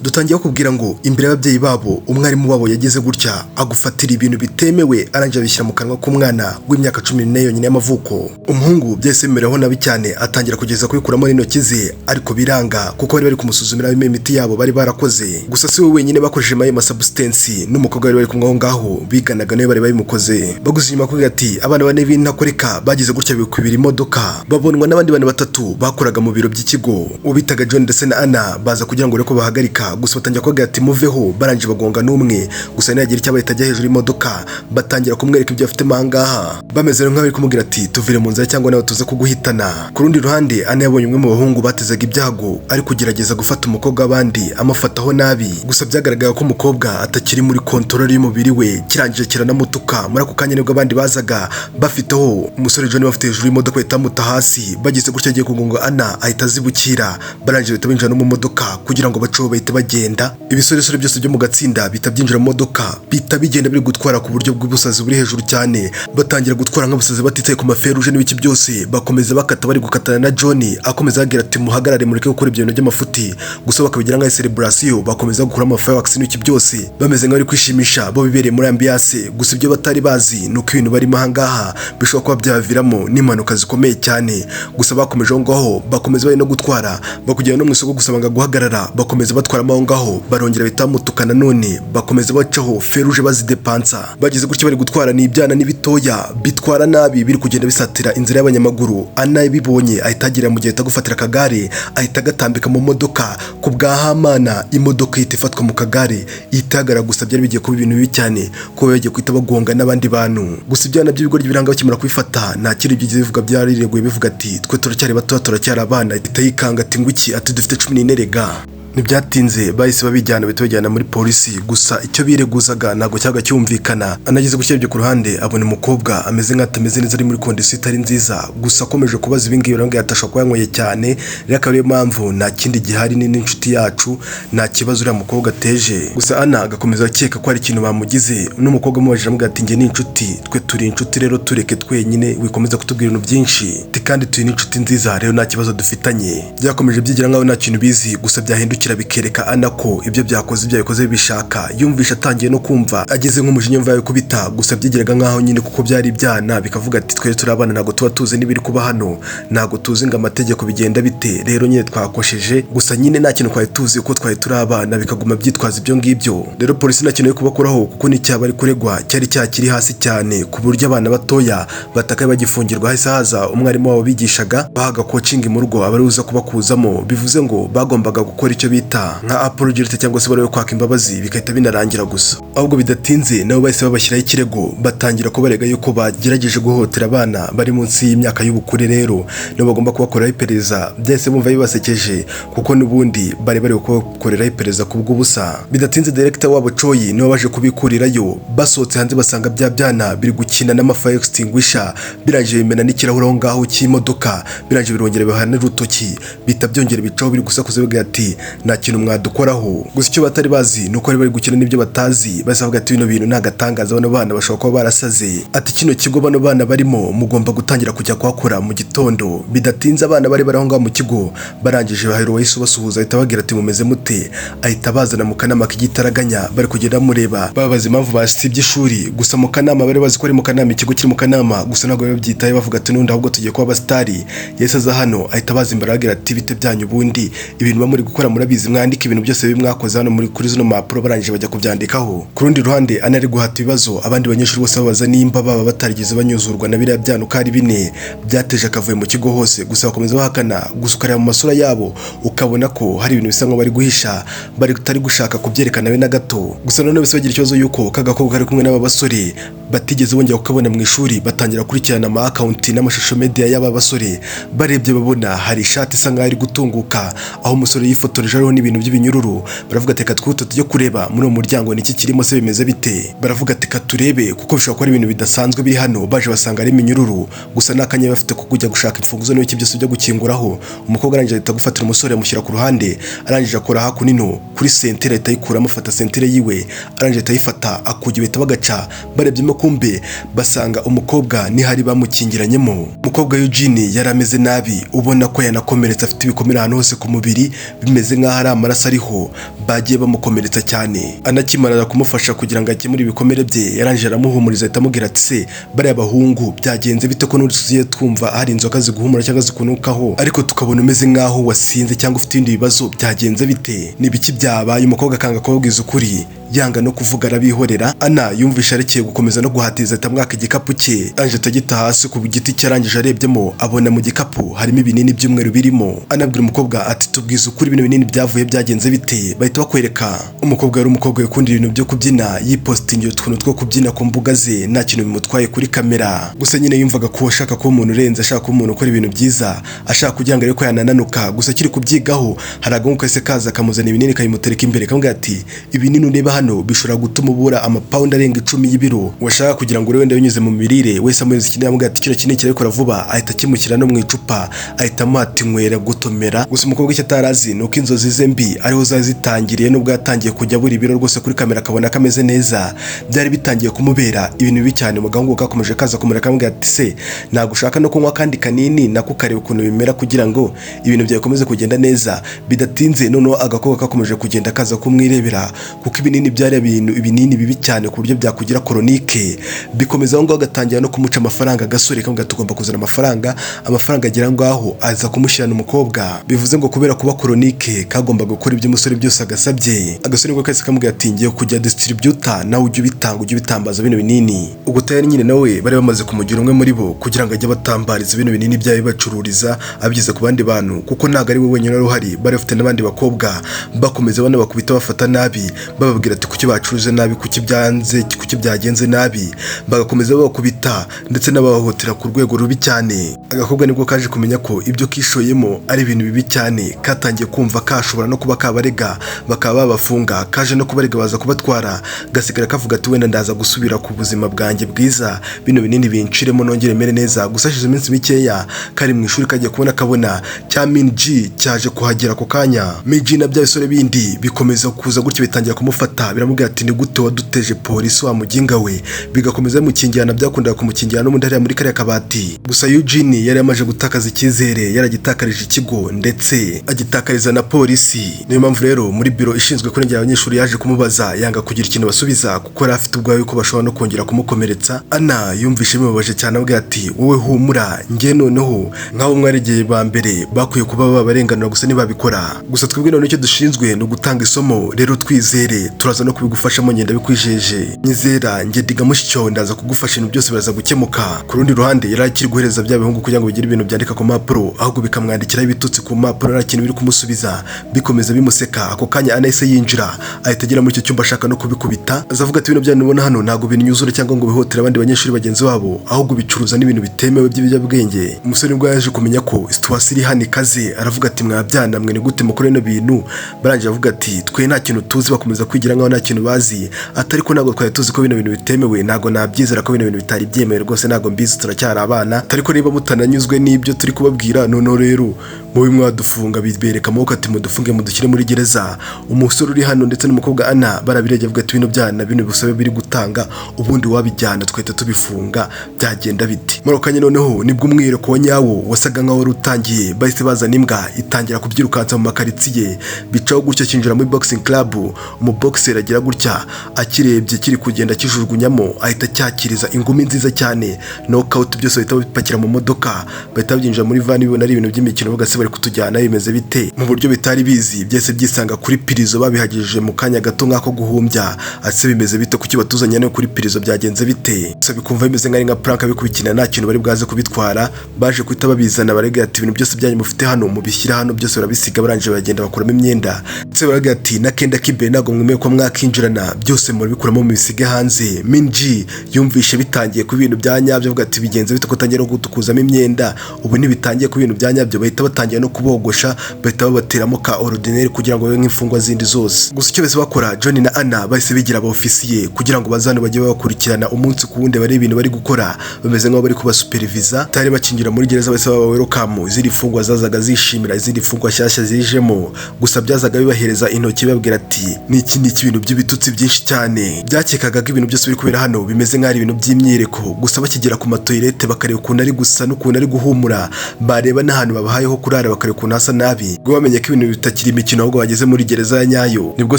Dutangiye bakubwira ngo imbere y'ababyeyi babo, umwarimu wabo yagize gutya agufatira ibintu bitemewe, arangije abishyira mu kanwa k'umwana w'imyaka 14 yonyine y'amavuko. Umuhungu byahise bimeraho nabi cyane, atangira kugeza kubikuramo n'intoki ze, ariko biranga kuko bari bari kumusuzumira imiti yabo bari barakoze. Gusa si we wenyine bakoresheje ayo masubstance, n'umukobwa bari bari kumwe aho ngaho biganaga nawe bari babimukoze. Baguze inyuma kuvuga ati abana bane b'intakoreka bagize gutya bikwibira imodoka, babonwa n'abandi bantu batatu bakoraga mu biro by'ikigo, ubitaga John ndetse na Anna, baza kugira ngo ko bahagarika. Gusa batangira kuvuga ati muveho, barangije bagonga n'umwe. Gusa ntiyagira icyo bahita ajya hejuru y'imodoka, batangira kumwereka ibyo bafite ahangaha, bameze nk'abari kumubwira ati tuvire mu nzira cyangwa nawe tuze kuguhitana. Ku rundi ruhande, Anna yabonye umwe mu bahungu batezaga ibyago ari kugerageza gufata umukobwa w'abandi, amufataho nabi. Gusa byagaragara ko umukobwa atakiri muri control y'umubiri we, kirangije kiranamutuka. Muri ako kanya nibwo abandi bazaga bafiteho umusore John, bafite hejuru y'imodoka, bahita bamuta hasi. Bageze gutya agiye kugonga Anna, ahita azibukira. Barangije bahita binjira no mu modoka kugira ngo baceho, bahita bagenda. Ibisoresore byose byo mu gatsinda bihita byinjira mu modoka, bihita bigenda biri gutwara ku buryo bw'ubusazi buri hejuru cyane. Batangira gutwara nk'abasazi batitaye ku maferuje n'ibiki byose, bakomeza bakata, bari gukatana na John akomeza agira ati muhagarare, mureke gukora ibyo bintu by'amafuti. Gusa bakabigira nka celebration, bakomeza gukora ama fireworks n'ibiki byose, bameze nk'abari kwishimisha bo bibereye muri ambiance. Gusa ibyo batari bazi ni uko ibintu barimo ahangaha bishobora kuba byabaviramo n'impanuka zikomeye cyane. Gusa bakomeje aho ngaho, bakomeza bari no gutwara, bakugera no mu isoko, gusa banga guhagarara, bakomeza batwaramo aho ngaho. Barongera bahita bamutuka nanone, bakomeza bacaho feruje bazidepansa. Bageze gutya bari gutwara, ni ibyana n'ibitoya bitwara nabi, biri kugenda bisatira inzira y'abanyamaguru. Anna yabibonye, ahita agera mu gihe ahita gufatira akagare, ahita agatambika mu modoka. Ku bwa Hamana, imodoka ihita ifatwa mu kagare, ihita ihagarara. Gusa byari bigiye kuba ibintu bibi cyane kuko bagiye guhita bagonga n'abandi bantu. Gusa ibyana by'ibigoryi biranga, bakimara kubifata nta kindi byigeze bivuga, byarireguye bivuga ati twe turacyari bato, turacyari abana. Ihita yikanga ati ngwiki? Ati dufite 14 rega. Ntibyatinze bahise babijyana, bahita bajyana muri polisi. Gusa icyo bireguzaga ntabwo cyabaga cyumvikana. Anageze gushyira ibyo ku ruhande, abona umukobwa ameze nk'atameze neza, ari muri condition itari nziza. Gusa akomeje kubaza ibingibi, baramubwira ati ashobora kuba yanyweye cyane, rero akaba ariyo mpamvu, nta kindi gihari, ni n'inshuti yacu, nta kibazo uriya mukobwa ateje. Gusa Ana agakomeza akeka ko hari ikintu bamugize. N'umukobwa amubajije amubwira ati njye ni inshuti, twe turi inshuti, rero tureke twenyine, wikomeza kutubwira ibintu byinshi. Ati kandi turi n'inshuti nziza, rero nta kibazo dufitanye. Byakomeje byigira nkaho nta kintu bizi, gusa byahindukira bikereka Ana ko ibyo byakoze ibyo yabikoze bibishaka. Yumvisha atangiye no kumva ageze nk'umujinya mva kubita. Gusa byigiraga nkaho nyine kuko byari ibyana, bikavuga ati twe turi abana, ntabwo tuba tuzi n'ibiri kuba hano, ntabwo tuzi ngo amategeko bigenda bite, rero nyine twakosheje, gusa nyine nta kintu twari tuzi kuko twari turi abana. Bikaguma byitwaza ibyo ngibyo. Rero polisi nta kintu yo kubakuraho kuko n'icyaha bari kuregwa cyari cyaha kiri hasi cyane ku buryo abana batoya batakaye bagifungirwa. Hahise haza umwarimu wabo bigishaga, bahaga coaching mu rugo, aba ari uza kubakuzamo. Bivuze ngo bagombaga gukora icyo bita nka apology cyangwa se bari kwaka imbabazi, bigahita binarangira. Gusa ahubwo bidatinze nabo bahise babashyiraho ikirego, batangira kubarega yuko bagerageje guhohotera abana bari munsi y'imyaka y'ubukure, rero nabo bagomba kubakoreraho iperereza. Byahise bumva bibasekeje kuko n'ubundi bari bari kubakoreraho iperereza ku bw'ubusa. Bidatinze director wabo Choi niwe waje kubikurirayo. Basohotse hanze basanga bya byana biri gukina n'ama fire extinguisher, birangije bimena n'ikirahure aho ngaho cy'imodoka, birangije birongera bihana n'urutoki, bihita byongera bicaho biri gusakuza bivuga ati nta kintu mwadukoraho. Gusa icyo batari bazi ni uko bari bari gukina n'ibyo batazi. Bahise bavuga ati bino bintu ni agatangaza, bano bana bashobora kuba barasaze. Ati kino kigo bano bana barimo mugomba gutangira kujya kuhakora mu gitondo. Bidatinze abana bari bari aho ngaho mu kigo barangije bahera, wahise ubasuhuza, ahita ababwira ati mumeze mute? Ahita abazana mu kanama k'igitaraganya, bari kugenda bamureba, babaza impamvu basibye ishuri. Gusa mu kanama bari bazi ko ari mu kanama, ikigo kiri mu kanama, gusa ntabwo bari babyitaye, bavuga ati n'undi ahubwo tugiye kuba abasitari. Yahise aza hano, ahita abaza imbere, arababwira ati bite byanyu? Ubundi ibintu muba muri gukora murabizi? Mwandike ibintu byose bibi mwakoze hano muri kuri zino mpapuro. Barangije bajya kubyandikaho. Ku rundi ruhande, Ana ari guhata ibibazo abandi banyeshuri bose, babaza nimba baba batarigeze banyuzurwa na biriya byana uko ari bine byateje akavuyo mu kigo hose. Gusa bakomeza bahakana, gusa ukareba mu masura yabo ukabona ko hari ibintu bisa nkaho bari guhisha, bari tutari gushaka kubyerekana be na gato. Gusa noneho bose bagira ikibazo yuko kagakobwa kari kumwe n'aba basore batigeze bongera kukabona mu ishuri. Batangira gukurikirana ama account n'amashusho media y'aba basore. Barebye babona hari ishati isa nkaho iri gutunguka, aho umusore yifotoreje hariho n'ibintu by'ibinyururu. Baravuga ati reka twihute tujye kureba muri uwo muryango niki kirimo se, bimeze bite? Baravuga ati turebe kuko bishobora kuba ari ibintu bidasanzwe biri hano. Baje basanga ari iminyururu gusa, n'akanya bafite ko kujya gushaka imfunguzo n'ibiki byose byo gukinguraho. Umukobwa arangije ahita gufatira umusore, amushyira ku ruhande, arangije akora hakuno kuri ceinture, ahita ayikuramo, afata ceinture yiwe, arangije ahita ayifata akugi, bahita bagaca barebyemo. Kumbe basanga umukobwa nihari bamukingiranyemo. Umukobwa Eugene yari ameze nabi, ubona ko yanakomeretse, afite ibikomere ahantu hose ku mubiri, bimeze nk'aho ari amaraso ariho, bagiye bamukomeretsa cyane. Anakimara kumufasha kugira ngo akemure ibikomere bye, yarangije aramuhumuriza, ahita amubwira ati: "Se bariya bahungu byagenze bite, ko n'ubu tugiye twumva hari inzoga ziguhumura cyangwa zikunukaho, ariko tukabona umeze nk'aho wasinze cyangwa ufite ibindi bibazo, byagenze bite? Ni ibiki byabaye?" Umukobwa akanga kubabwiza ukuri, yanga no kuvuga, arabihorera. Ana yumvishe arekeye gukomeza no guhatiriza, ahita amwaka igikapu cye, arangije atagita hasi ku giti cye. Arangije arebyemo, abona mu gikapu harimo ibinini by'umweru birimo. Anabwira umukobwa ati: "Tubwize ukuri, bino binini byavuye, byagenze bite?" Bahita bakwereka umukobwa yari umukobwa wikundira ibintu byo kubyina, yipositingira utuntu two kubyina ku mbuga ze, nta kintu bimutwaye kuri kamera. Gusa nyine yumvaga ko ashaka kuba umuntu urenze, ashaka kuba umuntu ukora ibintu byiza, ashaka kugira ngo arebe ko yanananuka. Gusa akiri kubyigaho, hari agahungu kahise kaza kamuzana ibinini, kabimutereka imbere, kamubwira ati: "Ibinini ureba hano bishobora gutuma ubura amapawundi arenga 10 y'ibiro washaka kugira ngo urebe wenda binyuze mu mirire." Wese amuhereza ikinini, amubwira ati: "Kino kinini kirabikora vuba." Ahita akimushyira no mu icupa, ahita amuha ati: "Nywera gutomera." Gusa umukobwa icyo atari azi ni uko inzozi ze mbi ariho zari zitangiriye. Nubwo yatangiye kujya abura ibiro rwose kuri kamera akabona ko ameze neza, byari bitangiye kumubera ibintu bibi cyane. Umugabo kakomeje kaza kumureka, amubwira ati: "Se ntabwo ushaka no kunywa akandi kanini nako ukareba ukuntu bimera kugira ngo ibintu byawe bikomeze kugenda neza?" Bidatinze noneho agakobwa kakomeje kugenda kaza kumwirebera, kuko ibinini byari ibintu ibinini bibi cyane ku buryo byakugira chronique. Bikomeza aho ngaho, agatangira no kumuca amafaranga. Agasore kamubwira: "Tugomba kuzana amafaranga." Amafaranga agera ngaho aza kumushyirana umukobwa, bivuze ngo kubera kuba chronique kagomba gukora ibyo umusore byose agasabye. Agasore nibwo kahise kamubwira ati: "Ngiye kujya distributor, nawe ujye ubitanga, ujye ubitambaza bino binini." Ubwo tayari nyine nawe bari bamaze kumugira umwe muri bo kugira ngo ajye abatambariza bino binini byayo, bacururiza abigeze ku bandi bantu, kuko ntabwo ari we wenyine wari uhari, bari bafite n'abandi bakobwa. Bakomeza banabakubita, bafata nabi, bababwira ati kuki bacuruje nabi, kuki byanze, kuki byagenze nabi, bagakomeza babakubita ndetse n'abahohotera ku rwego rubi cyane. Agakobwa nibwo kaje kumenya ko ibyo kishoyemo ari ibintu bibi cyane. Katangiye kumva kashobora no kuba kabarega bakaba babafunga. Kaje no kubarega, baza kubatwara, gasigara kavuga ati: "Wenda ndaza gusubira ku buzima bwanjye bwiza, bino binini binshiremo nongere mere neza." Gusa hashize iminsi mikeya kari mu ishuri, kagiye kubona kabona cya Min G cyaje kuhagera ako kanya. Min G na bya bisore bindi bikomeza kuza gutyo, bitangira kumufata, biramubwira ati: "Ni gute waduteje polisi wa muginga we?" Bigakomeza bimukingirana, byakundaga kumukingirana n'ubundi hariya muri kariya kabati. Gusa Eugene yari yamaze gutakaza icyizere, yaragitakarije ikigo ndetse agitakariza na polisi. Niyo mpamvu rero muri biro ishinzwe kurengera abanyeshuri yaje kumubaza, yanga kugira ikintu basubiza, kuko yari afite ubwoba yuko bashobora no kongera kumukomeretsa. Ana yumvishe bimubabaje cyane, abwira ati: "Wowe humura, njye noneho nk'abo mwaregeye ba mbere bakwiye kuba babarenganura, gusa ntibabikora. Gusa twebwe noneho icyo dushinzwe ni ugutanga isomo. Rero twizere, turaza no kubigufashamo, ngenda bikwijeje, nyizera, njye diga mushiki wawe, ndaza kugufasha, ibintu byose biraza gukemuka." Ku rundi ruhande yari akiri guhereza bya bihungu kugira ngo bigire ibintu byandika ku mpapuro, ahubwo bikamwandikiraho ibitutsi ku mpapuro, nta kintu biri kumusubiza, bikomeza bimuseka. Ako kanya Ana yahise yinjira, ahita agera muri icyo cyumba ashaka no kubikubita. Azavuga ati: "Bino byanyu ubona hano ntabwo binyuzura cyangwa ngo bihotere abandi banyeshuri bagenzi babo, ahubwo bicuruza n'ibintu bitemewe by'ibiyobyabwenge." Umusore nibwo yaje kumenya ko situation iri hano ikaze, aravuga ati: "Mwabyana mwe, ni gute mukora bino bintu?" Barangije avuga ati: "Twe nta kintu tuzi." Bakomeza kwigira nkaho nta kintu bazi, atari ko ntabwo twari tuzi ko bino bintu bitemewe, ntabwo nabyizera ko bino bintu bitari byemewe rwose, ntabwo mbizi, turacyari abana. Ariko niba mutananyuzwe n'ibyo turi kubabwira, noneho rero mube mwadufunga. Bibereka amaboko ati: "Mudufunge, mudushyire muri gereza." Umusore uri hano ndetse n'umukobwa Ana barabirebye, avuga ati: "Bino byana, bino busabe biri gutanga, ubundi wabijyana tugahita tubifunga, byagenda biti?" Muri ako kanya noneho nibwo umwiyereko wa nyawo wasaga nkaho wari utangiye. Bahise bazana imbwa, itangira kubyirukansa mu makaritsiye, bicaho gutya kinjira muri boxing club. Umuboxer agira gutya akirebye kiri kugenda kijugunyamo, ahita cyakiriza ingumi nziza cyane, knockout, byose bahita babipakira mu modoka, bahita babyinjira muri van, bibona ari ibintu by'imikino, bavuga: "Se bari kutujyana, bimeze bite?" Mu buryo bitari bizi, byose byisanga kuri pirizo, babihagejeje mu kanya gato nk'ako guhumbya. Ase bimeze bite? Kuki batuzanye no kuri pirizo? Byagenze bite? Gusa bikumva bimeze nk'ari nka prank bikubikina, nta kintu bari bwaze kubitwara. Baje guhita babizana, baragira ati: "Ibintu byose byanyu mufite hano mubishyira hano." Byose barabisiga, barangije baragenda bakuramo imyenda, ndetse baragira ati: "N'akenda k'imbere ntabwo mwemewe ko mwakinjirana, byose murabikuramo mubisige hanze." Minji yumvishe bitangiye kuba ibintu bya nyabyo, avuga ati: "Bigenze bite ko utangiye no gutukuzamo imyenda? Ubu ntibitangiye kuba ibintu bya nyabyo?" Bahita batangira Batangira no kubogosha, bahita babateramo ka ordinaire kugira ngo babe nk'imfungwa zindi zose. Gusa icyo bahise bakora, John na Anna bahise bigira aba ofisiye kugira ngo bazane bajye babakurikirana umunsi ku wundi, barebe ibintu bari gukora, bameze nk'aho bari kubasuperviza. Tari bakinjira muri gereza, bahise baba welcome. Izindi mfungwa zazaga zishimira izindi mfungwa nshyashya zijemo, gusa byazaga bibahereza intoki babwira ati niki niki, ibintu by'ibitutsi byinshi cyane. Byakekaga ko ibintu byose biri kubera hano bimeze nk'aho ari ibintu by'imyereko. Gusa bakigera ku matoilette bakareba ukuntu ari gusa n'ukuntu ari guhumura, bareba n'ahantu babahayeho kurara bakareba ukuntu hasa nabi, ubwo bamenye ko ibintu bitakiri imikino, ahubwo bageze muri gereza ya nyayo. Nibwo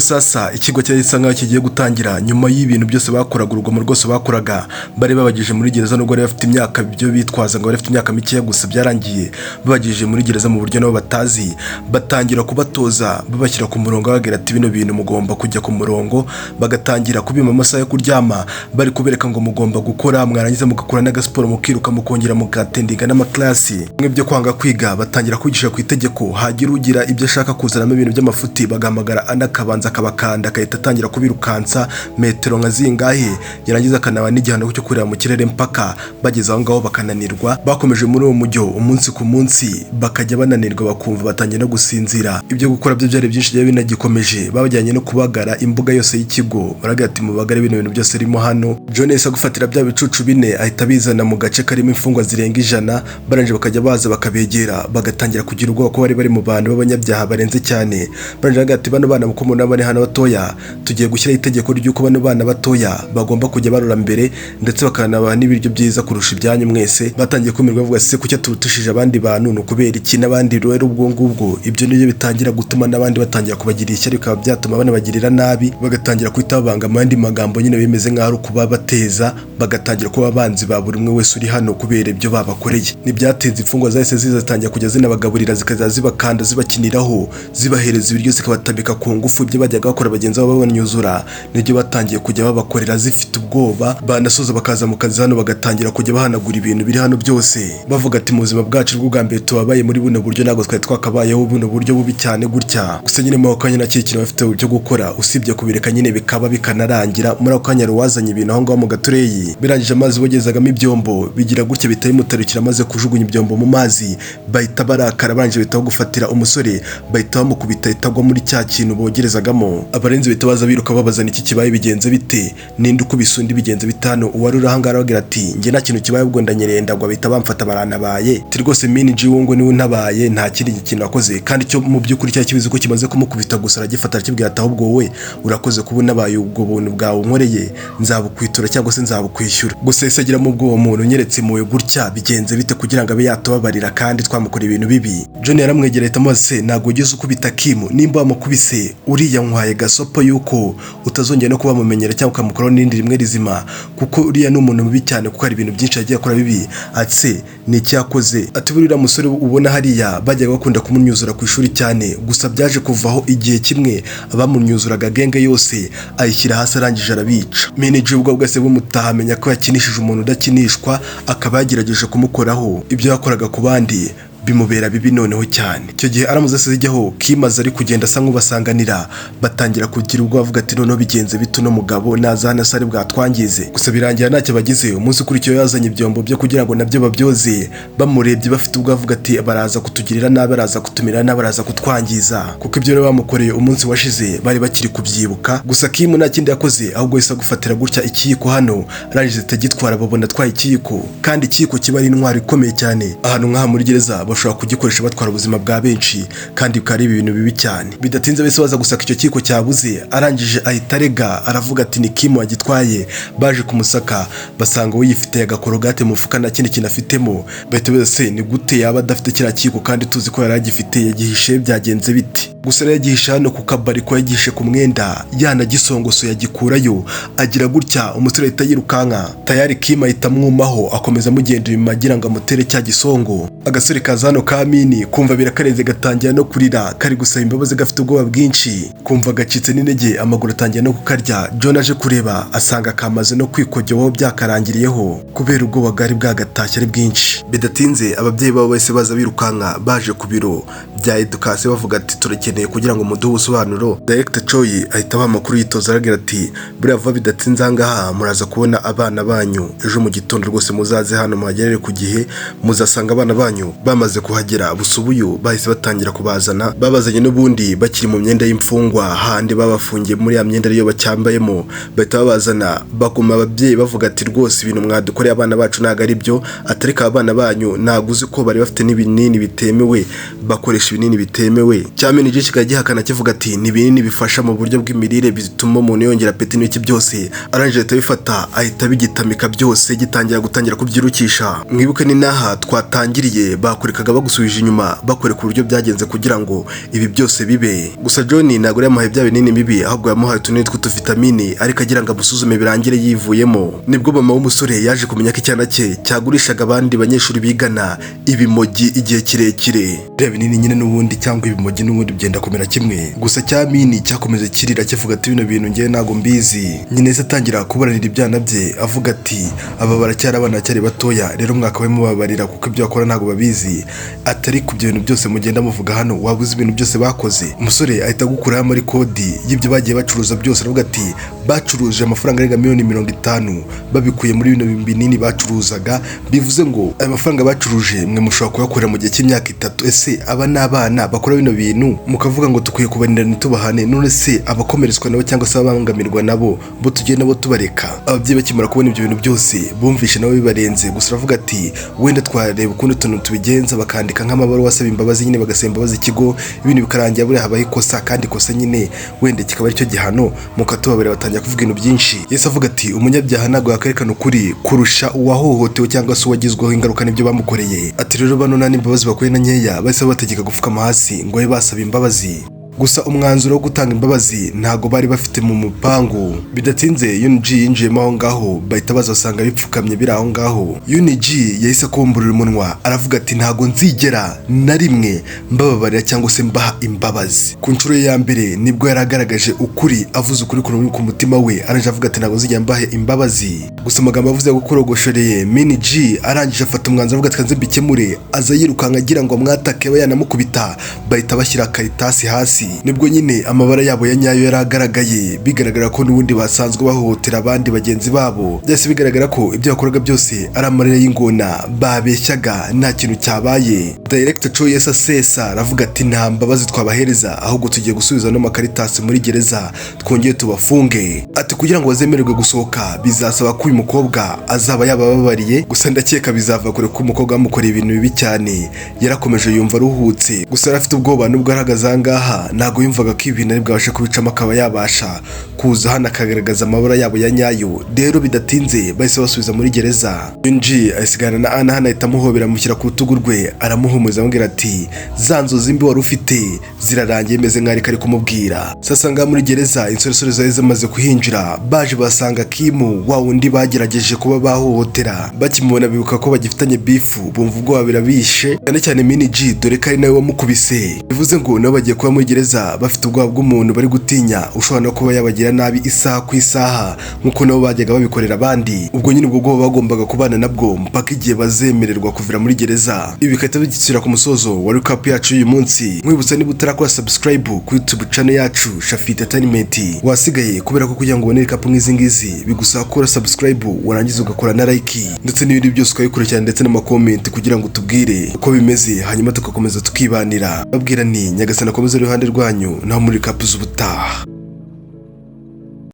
sasa ikigo cyari gisa nk'aho kigiye gutangira. Nyuma y'ibintu byose bakoraga, urugomo rwose bakoraga, bari babagejeje muri gereza. Nubwo bari bafite imyaka, ibyo bitwaza ngo bari bafite imyaka mikeya, gusa byarangiye babagejeje muri gereza mu buryo nabo batazi. Batangira kubatoza, babashyira ku murongo, bababwira ati bino bintu mugomba kujya ku murongo. Bagatangira kubima amasaha yo kuryama, bari kubereka ngo mugomba gukora, mwarangiza mugakora n'agasiporo, mukiruka, mukongera mugatendinga n'amaklasi. Bimwe byo kwanga kwiga, batangira kwigisha ku itegeko. Hagira ugira ibyo ashaka kuzanamo ibintu by'amafuti, bagahamagara andi akabanza akabakanda, agahita atangira kubirukansa metero nka zingahe, yarangiza akanaba n'igihano cyo kureba mu kirere mpaka bageze aho ngaho bakananirwa. Bakomeje muri uwo mujyo umunsi ku munsi, bakajya bananirwa, bakumva batangiye no gusinzira. Ibyo gukora byo byari byinshi, byari binagikomeje. Babajyanye no kubagara imbuga yose y'ikigo, baragira ati mubagare bino bintu byose birimo hano. John yahise gufatira bya bicucu bine, ahita abizana mu gace karimo imfungwa zirenga 100. Barangije bakajya baza bakabegera, bagatangira kugira ubwoba ko bari bari mu bantu b'abanyabyaha barenze cyane. Barangije baragira ati bano bana uko mubona bari hano batoya, tugiye gushyiraho itegeko ry'uko bano bana batoya bagomba kujya barora mbere, ndetse bakanabaha n'ibiryo byiza kurusha ibyanyu mwese. Batangiye kumirwa, bavuga se kuki turutishije abandi bantu, ni ukubera iki? N'abandi rero ubwo ngubwo ibyo nibyo bitangira gutuma n'abandi batangira kubagirira ishyari, bikaba byatuma banabagirira nabi, bagatangira guhita babanga mu yandi magambo nyine bimeze nk'aho ari ukuba bateza, bagatangira kuba abanzi ba buri umwe wese uri hano kubera ibyo babakoreye. Ntibyatinze, imfungwa zahise ziza zitangira kujya zinabagaburira, zikajya zibakanda, zibakiniraho, zibahereza ibiryo, zikabatabika ku ngufu. Ibyo bajyaga bakora bagenzi babo babanyuzura, nibyo batangiye kujya babakorera zifite ubwoba. Banasoza bakaza mu kazi hano, bagatangira kujya bahanagura ibintu biri hano byose, bavuga ati mu buzima bwacu bw'ubwa mbere tubabaye muri buno buryo, ntabwo twari twakabayeho buno buryo bubi cyane gutya. Gusa nyine muri ako kanya nta kindi kintu bafite cyo gukora usibye kubireka nyine bikaba bikanarangira. Muri ako kanya wazanye ibintu aho ngaho mu gatureyi, birangije amazi bogezagamo ibyombo bigira gutya bihita bimutarukira. Amaze kujugunya ibyombo mu mazi, bahita barakara. Barangije bahita bagufatira umusore, bahita bamukubita, ahita agwa muri cya kintu bogerezagamo. Abarenzi bahita baza biruka, babaza niki kibaye, bigenze bite, ninde ukubise undi, bigenze bitano? Uwari uri ahangaha arababwira ati njye nta kintu kibaye, ubwo ndanyereye ndagwa, bahita bamfata barantabaye. Ati rwose mini jiwungo niwe untabaye, nta kindi kintu nakoze. Kandi cyo mu by'ukuri cyari kibizi ko kimaze kumukubita, gusa aragifata arakibwira ati ahubwo wowe urakoze kuba unabaye, ubwo buntu bwawe unkoreye nzabukwitura cyangwa se nzabukwishyura. Gusa yahise agiramo ubwoba, umuntu unyeretse impuhwe gutya bigenze bite kugira ngo abe yatubabarira kandi twamukoreye ibintu bibi? John yaramwegereye ahita amubaza se ntabwo wigeze ukubita Kim? Nimba wamukubise uriya, nkwaye gasopo yuko utazongera no kuba wamumenyera cyangwa ukamukoraho n'irindi rimwe rizima, kuko uriya ni umuntu mubi cyane, kuko hari ibintu byinshi yagiye akora bibi. Ati se ni iki yakoze? Ati buriya musore ubona hariya bajyaga bakunda kumunyuzura ku ishuri cyane, gusa byaje kuvaho igihe kimwe abamunyuzuraga gang yose ayishyira hasi, arangije arabica. Manager ubwo bwese bumutaha amenya ko yakinishije umuntu udakinishwa, akaba yagerageje kumukoraho ibyo yakoraga ku bandi, bimubera bibi noneho cyane. Icyo gihe aramuze zijyaho kimaze ari kugenda asa nk'ubasanganira, batangira kugira ubwo bavuga ati noneho bigenze bite, uno mugabo naza hano asari bwatwangize. Gusa birangira ntacyo bagize. Umunsi ukurikiyeho yazanye ibyombo byo kugira ngo nabyo babyoze. Bamurebye bafite ubwo bavuga ati baraza kutugirira nabi, baraza kutumira nabi, baraza kutwangiza, kuko ibyo rero bamukoreye umunsi washize bari bakiri kubyibuka. Gusa Kim nta kindi yakoze, ahubwo yahise gufatira gutya ikiyiko hano, arangije atagitwara, babona atwaye ikiyiko. Kandi ikiyiko kiba ari intwaro ikomeye cyane ahantu nk'aha muri gereza, bashobora kugikoresha batwara ubuzima bwa benshi, kandi bikaba ari ibintu bibi cyane. Bidatinze bese baza gusaka icyo kiyiko cyabuze, arangije ahita arega, aravuga ati ni Kim wagitwaye. Baje kumusaka basanga we yifitiye agakorogate mu mufuka, nta kindi kintu afitemo. Bahita baza se ni gute yaba adafite kiriya kiyiko kandi tuzi ko yari agifite, yagihishe byagenze bite? Gusa rero yagihishe hano ku kabari, ko yagihishe ku mwenda yanagisongoso, yagikurayo agira gutya, umusore ahita yirukanka. Tayari Kim ahita amwumaho, akomeza amugenda inyuma agira ngo amutere cya gisongo. Agasore kaza hano ka mini kumva birakarenze, gatangira no kurira, kari gusaba imbabazi, gafite ubwoba bwinshi, kumva gacitse n'intege, amaguru atangira no kukarya. John aje kureba asanga kamaze no kwikojyobaho, byakarangiriyeho kubera ubwoba bwari bwagatashye ari bwinshi. Bidatinze ababyeyi babo bahise baza birukanka, baje ku biro bya education, bavuga ati turakeneye kugira ngo muduhe ubusobanuro. Director Choi ahita abaha amakuru yitoza, aragira ati buriya vuba bidatinze ahangaha muraza kubona abana banyu ejo mu gitondo, rwose muzaze hano muhagerere ku gihe, muzasanga abana banyu bamaze. Bamaze kuhagera busubuyu, bahise batangira kubazana. Babazanye n'ubundi bakiri mu myenda y'imfungwa, handi babafungiye muri ya myenda ariyo bacyambayemo. Bahita babazana, baguma ababyeyi bavuga ati: "Rwose ibintu mwadukoreye abana bacu ntabwo ari byo." Atariko abana banyu ntabwo uzi ko bari bafite n'ibinini bitemewe, bakoresha ibinini bitemewe. Cyamini kikaba gihakana kivuga ati: "Ni ibinini bifasha mu buryo bw'imirire, bituma umuntu yongera appétit n'iki byose." Arangije ahita abifata, ahita abigitamika byose, gitangira gutangira kubyirukisha. Mwibuke ni n'aha twatangiriye, bakurekaga bagusubije inyuma, bakwereka uburyo byagenze kugira ngo ibi byose bibe. Gusa John ntabwo yamuhaye bya binini bibi, ahubwo yamuhaye utunini tw'utuvitamini, ariko agira ngo amusuzume birangire yivuyemo. Nibwo mama w'umusore yaje kumenya ko icyana cye cyagurishaga abandi banyeshuri bigana ibimogi igihe kirekire. Biriya binini nyine n'ubundi cyangwa ibimogi n'ubundi byenda kumera kimwe. Gusa cyamini cyakomeje kirira kivuga ati: "Bino bintu ngewe ntabwo mbizi." Nyine se atangira kuburanira ibyana bye, avuga ati: "Aba baracyari abana, baracyari batoya, rero mwakabaye mubabarira kuko ibyo bakora ntabwo babizi." Atari ku byo bintu byose mugenda muvuga hano, waba uzi ibintu byose bakoze? Umusore ahita agukuraho amarikodi y'ibyo bagiye bacuruza byose. Aravuga ati: "Bacuruje amafaranga arenga miliyoni 50 babikuye muri bino binini bacuruzaga." Bivuze ngo aya mafaranga bacuruje mwe mushobora kuyakorera mu gihe cy'imyaka 3. Ese aba ni abana bakora bino bintu, mukavuga ngo dukwiye kubarinda ntitubahane? None se abakomeretswa nabo cyangwa se abangamirwa nabo bo tugiye nabo tubareka? Ababyeyi bakimara kubona ibyo bintu byose, bumvishe nabo bibarenze. Gusa aravuga ati: "Wenda twareba ukundi tuntu tubigenza," bakandika nk'amabaruwa asaba imbabazi nyine, bagasaba imbabazi ikigo, ibintu bikarangira. Buriya habaho ikosa, kandi ikosa nyine wenda kikaba aricyo gihano, mukatubabarira. Batangira kuvuga ibintu byinshi. Yesu avuga ati: "Umunyabyaha ntabwo yakwerekana ukuri kurusha uwahohotewe cyangwa se uwagizweho ingaruka n'ibyo bamukoreye." Ati: "Rero bano nta n'imbabazi bakwiye na nkeya." Bahise babategeka gupfukama hasi ngo babe basaba imbabazi. Gusa umwanzuro wo gutanga imbabazi ntago bari bafite mu mupangu. Bidatinze Yun G yinjiyemo aho ngaho, bahita baza basanga bipfukamye biri aho ngaho. Yun G yahise akumburira umunwa, aravuga ati: "Ntago nzigera na rimwe mbababarira cyangwa se mbaha imbabazi." Ku nshuro ye ya mbere nibwo yari agaragaje ukuri, avuze ukuri ku mutima we. Arangije avuga ati: "Ntabwo nzigera mbaha imbabazi." Gusa amagambo avuze gukorogoshoreye Mini G. Arangije afata umwanzuro, avuga ati: "Kanze mbikemure." Aza yirukanka agira ngo amwatake aba yanamukubita, bahita bashyira karitasi hasi. Nibwo nyine amabara yabo ya nyayo yari agaragaye, bigaragara ko n'ubundi basanzwe bahohotera abandi bagenzi babo. Byahise bigaragara ko ibyo bakoraga byose ari amarira y'ingona, babeshyaga, nta kintu cyabaye. Director Choi yahise asesa, aravuga ati: "Nta mbabazi twabahereza, ahubwo tugiye gusubiza no makaritasi muri gereza, twongeye tubafunge." Ati: "Kugira ngo bazemererwe gusohoka bizasaba ko uyu mukobwa azaba yabababariye." Gusa ndakeka bizava kure ko umukobwa bamukoreye ibintu bibi cyane. Yarakomeje yumva aruhutse, gusa yari afite ubwoba. Nubwo ahagaze aha ngaha, ntabwo yumvaga ko ibintu ari bwabashe kubicamo, akaba yabasha kuza hano akagaragaza amabara yabo ya nyayo. Rero bidatinze bahise basubiza muri gereza. Yunji asigarana na Ana hano, ahita amuhobera, amushyira ku rutugu rwe, aramuhumuriza, amubwira ati: "Za nzozi mbi wari ufite zirarangiye." Meze nk'aho ari kumubwira. Sasa ngaha muri gereza, insoresore zari zimaze kuhinjira, baje basanga Kimu wa wundi bagerageje kuba bahohotera. Bakimubona bibuka ko bagifitanye beef, bumva ubwoba birabishe, cyane cyane Mini G, dore ko ari nawe wamukubise. Bivuze ngo nabo bagiye kuba muri gereza bafite ubwoba bw'umuntu bari gutinya, ushobora no kuba yabagira nabi isaha ku isaha nk'uko nabo bajyaga babikorera abandi. Ubwo nyine ubwo bwoba bagombaga kubana nabwo mpaka igihe bazemererwa kuvira muri gereza. Ibi bigahita bigishyira ku musozo wa recap yacu y'uyu munsi. Nkwibutsa, niba utarakora subscribe ku YouTube channel yacu Shafi Entertainment, wasigaye, kubera ko kugira ngo ubone recap nk'izi ngizi bigusaba gukora subscribe, warangiza ugakora na like, ndetse n'ibindi byose ukabikurikirana, ndetse n'amacomment kugira ngo utubwire uko bimeze, hanyuma tugakomeza tukibanira. Babwira ni Nyagasani akomeze iruhande rwanyu, naho muri recap z'ubutaha.